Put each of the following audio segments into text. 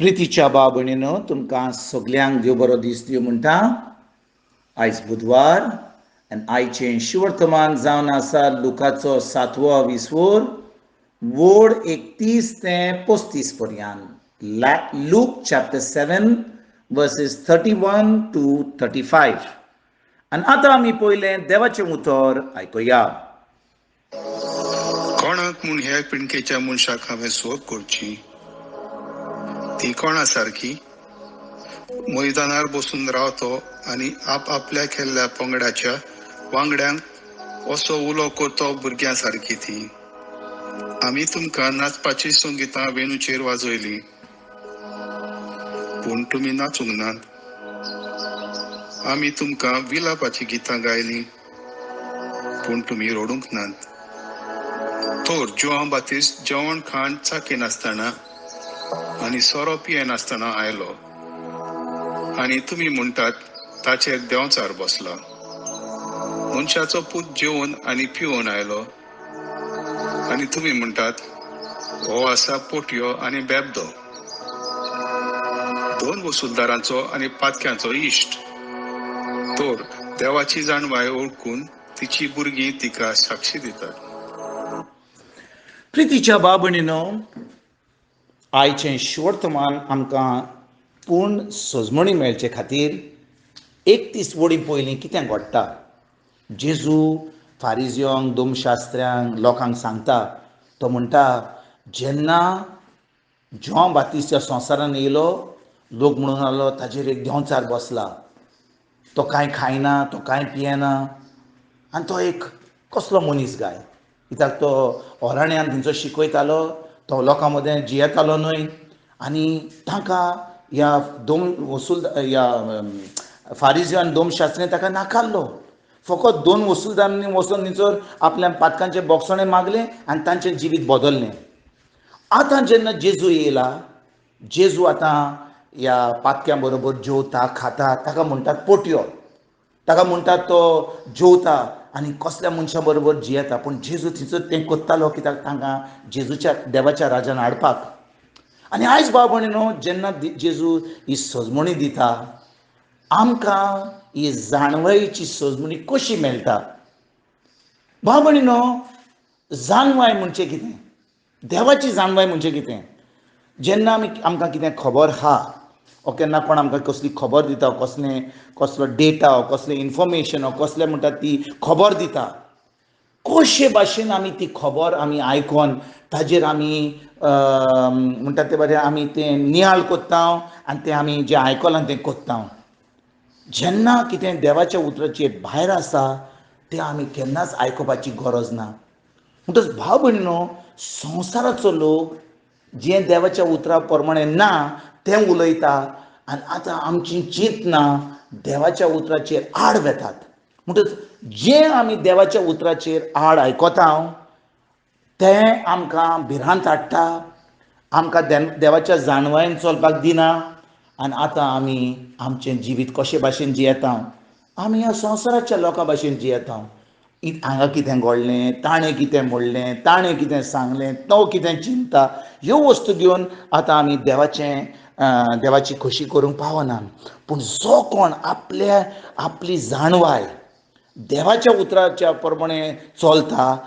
प्रितीच्या भाव भयणीनो, तुमकां सगल्यांक देव बरो दीस दिवं म्हणटा. आयज बुधवार आनी आयचें शिवर्तमान जावन आसा लुकाचो सातवो विस्वोर वोड 31 ते 35 पर्यंत. Luke chapter 7 verses 31 to 35. आनी आतां आमी पयलें देवाचें उतर आयकुया. कोणाक म्हूण ह्या पिणकेच्या मनशाक हांवें सोद करची? ती कोणा सारकी? मैदानार बसून रावतो आनी आप आपल्या केल्ल्या पंगडाच्या वांगड्यांक असो उलो करतो भुरग्यां सारकी ती. आमी तुमकां नाचपाची संगितां वेणूचेर वाजयली, पूण तुमी नाचूंक नात. आमी तुमकां विलापाची गितां गायलीं, पूण तुमी रडूंक नात. तर जुआंव बातिस्त जेवण खाण चाखिनासतना आनी सोरो पियेनासतना आयलो आनी तुमी म्हणटात ताचेर देंवचार बसला. मनशाचो पूत जेवन आनी पिवन आयलो आनी तुमी म्हणटात हो आसा पोटयो आनी बेबदो, दोन वसुलदारांचो आनी पातक्यांचो इश्ट. तर देवाची जाणवाय ओळखून तिची भुरगीं तिका साक्षी दितात. प्रितीच्या भाव भयणीनो, आयचें शिवर्तमान आमकां पूर्ण सजमणी मेळचे खातीर 31 वडी पयलीं कितें घडटा, जेजू फारिजियोंक, दोमशास्त्र्यांक, लोकांक सांगता. तो म्हणटा जेन्ना जॉन बातिस्त्या संवसारान येयलो, लोक म्हणून आलो ताजेर एक देंवचार बसला, तो कांय खायना, तो कांय पियेना आनी तो एक कसलो मनीस गाय, कित्याक तो ओराण्यान थंयचो शिकयतालो, तो लोकां मदें जियेतालो न्हय. आनी तांकां ह्या दोम वसूल ह्या फारिजियो आनी दोमशास्त्रीन ताका नाकारलो. फकत दोन वसुलदारांनी वचून थंयसर आपल्या पातकांचें बोगसणें मागलें आनी तांचें जिवीत बदल्लें. आतां जेन्ना जेजू येयला, जेजू आतां ह्या पातक्यां बरोबर जेवता खाता, ताका म्हणटात पोटयो, ताका म्हणटात तो जेवता आनी कसल्या मनशां बरोबर जियेता. पूण जेजू थंयसर तें करतालो कित्याक तांकां जेजूच्या देवाच्या राजान हाडपाक. आनी आयज भाव भयणीनो, जेन्ना जेजू ही सजमणी दिता, आमकां ही जाणवायेची सजमणी कशी मेळटा? भाव भयणीनो, जाणवाय म्हणजे कितें? देवाची जाणवाय म्हणजे कितें? जेन्ना आमी आमकां कितें खबर आहा, ओ केन्ना कोण आमकां कसली खबर दिता, कसलें कसलो डेटा, कसलें इन्फॉर्मेशन, कसलें म्हणटा ती खबर दिता, कशे भाशेन आमी ती खबर आमी आयकोन ताजेर आमी म्हणटा ते बरें आमी तें नियाळ कोत्ता आनी तें आमी जें आयकलां तें कोत्ता. जेन्ना कितें देवाच्या उतराचेर भायर आसा तें आमी केन्नाच आयकुपाची गरज ना. म्हणटच भाव भयणीनो, संवसाराचो लोक जें देवाच्या उतरा प्रमाणे ना तें उलयता आनी आतां आमची चिंतनां देवाच्या उतराचेर आड वेतात. म्हणटच जें आमी देवाच्या उतराचेर आड आयकता तें आमकां भिरांत हाडटा, आमकां देवाच्या जाणवायेन चलपाक दिना. आनी आतां आमी आमचें जिवीत कशे भाशेन जियेता, आमी ह्या संवसाराच्या लोकां भाशेन जियेता. हांगा कितें घडलें, ताणें कितें म्हणलें, ताणें कितें सांगलें, तो कितें चिंता, ह्यो वस्तू घेवन आतां आमी देवाचें देवाची खोशी करूंक पावना. पूण जो कोण आपल्या आपली जाणवाय देवाच्या उतराच्या प्रमाणे चलता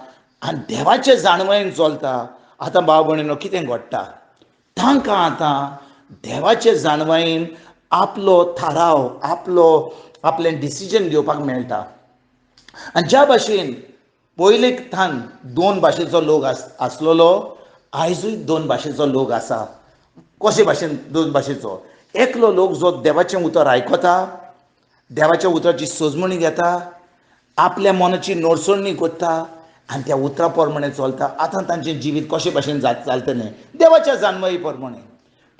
आनी देवाचे जाणवायेन चलता, आतां भाव भयणीनो कितें घडटा, तांकां आतां देवाचे जाणवायेन आपलो थाराव, आपलो आपलें डिसिजन घेवपाक मेळटा. आनी ज्या भाशेन पयले थान दोन भाशेचो लोक आसलेलो, आयजूय दोन भाशेचो लोक आसा. कशे भाशेन दोन भाशेचो? एकलो लोक जो देवाचें उतर आयकता, देवाच्या उतराची सजमणी घेता, आपल्या मनाची नोडसणी करता आनी त्या उतरा प्रमाणे चलता. आतां तांचें जिवीत कशे भाशेन चलतलें? देवाच्या जाणवाये प्रमाणे.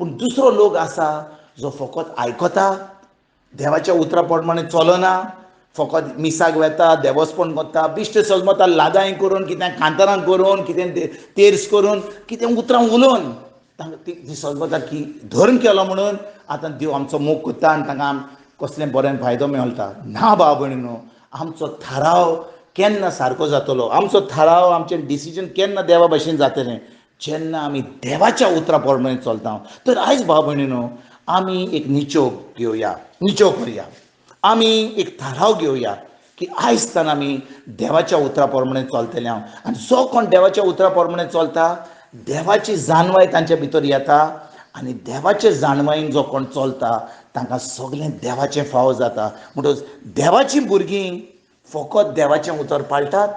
पूण दुसरो लोक आसा जो फकत आयकता, देवाच्या उतरा प्रमाणे चलना, फकत मिसाक वेता, देवस्पण करता, बिश्ट सजमता, लादांय करून, कितें कांतारां करून, कितें तेर्स करून, कितें उतरां उलोवन तांकां ती सजमता की धर्म केलो म्हणून आतां देव आमचो मोग करता आनी तांकां कसलें बरें फायदो मेळटा. ना भाव भयणीनो, आमचो थाराव केन्ना सारको जातलो, आमचो थाराव, आमचें डिसिजन केन्ना देवा भाशेन जातलें? जेन्ना आमी देवाच्या उतरा प्रमाणे चलता. तर आयज भाव भयणीनो, आमी एक निचो घेवया, निचो करुया, आमी एक थाराव घेवया की आयज तान आमी देवाच्या उतरा प्रमाणे चलतले हांव. आनी जो कोण देवाच्या उतरा प्रमाणे चलता, देवाची जाणवाय तांच्या भितर येता आनी देवाचे जाणवायेन जो कोण चलता तांकां सगळें देवाचें फावो जाता. म्हणटकच देवाचीं भुरगीं फकत देवाचें उतर पाळटात,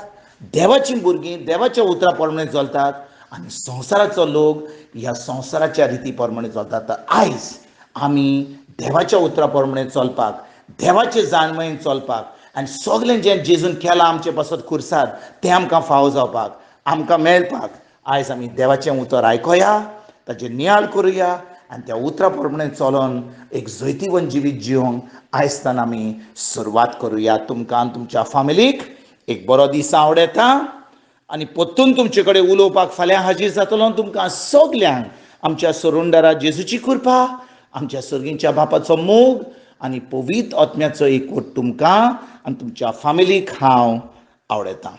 देवाचीं भुरगीं देवाच्या उतरा प्रमाणे चलतात आनी संवसाराचो लोक ह्या संवसाराच्या रिती प्रमाणे चलतात. तर आयज आमी देवाच्या उतरा प्रमाणे चलपाक, देवाचे जाणवयेन चलपाक आनी सगळें जें जेजून केलां आमचे पासत खुर्सार तें आमकां फावो जावपाक, आमकां मेळपाक आयज आमी देवाचें उतर आयकोया, ताचेर नियाळ करुया आनी त्या उतरा प्रमाणे चलोन एक जैतिवंत जिवीत जिवंक आयज तान आमी सुरवात करुया. तुमकां आनी तुमच्या फामिलीक एक बरो दीस आवडटा आनी परतून तुमचे कडेन उलोवपाक फाल्यां हाजीर जातलो. तुमकां सगल्यांक आमच्या सरुंडरा जेजूची कृपा, आमच्या सर्गींच्या बापाचो मोग आनी पवित्र आत्म्याचो एकवट तुमकां आनी तुमच्या फामिलीक हांव आवडटा.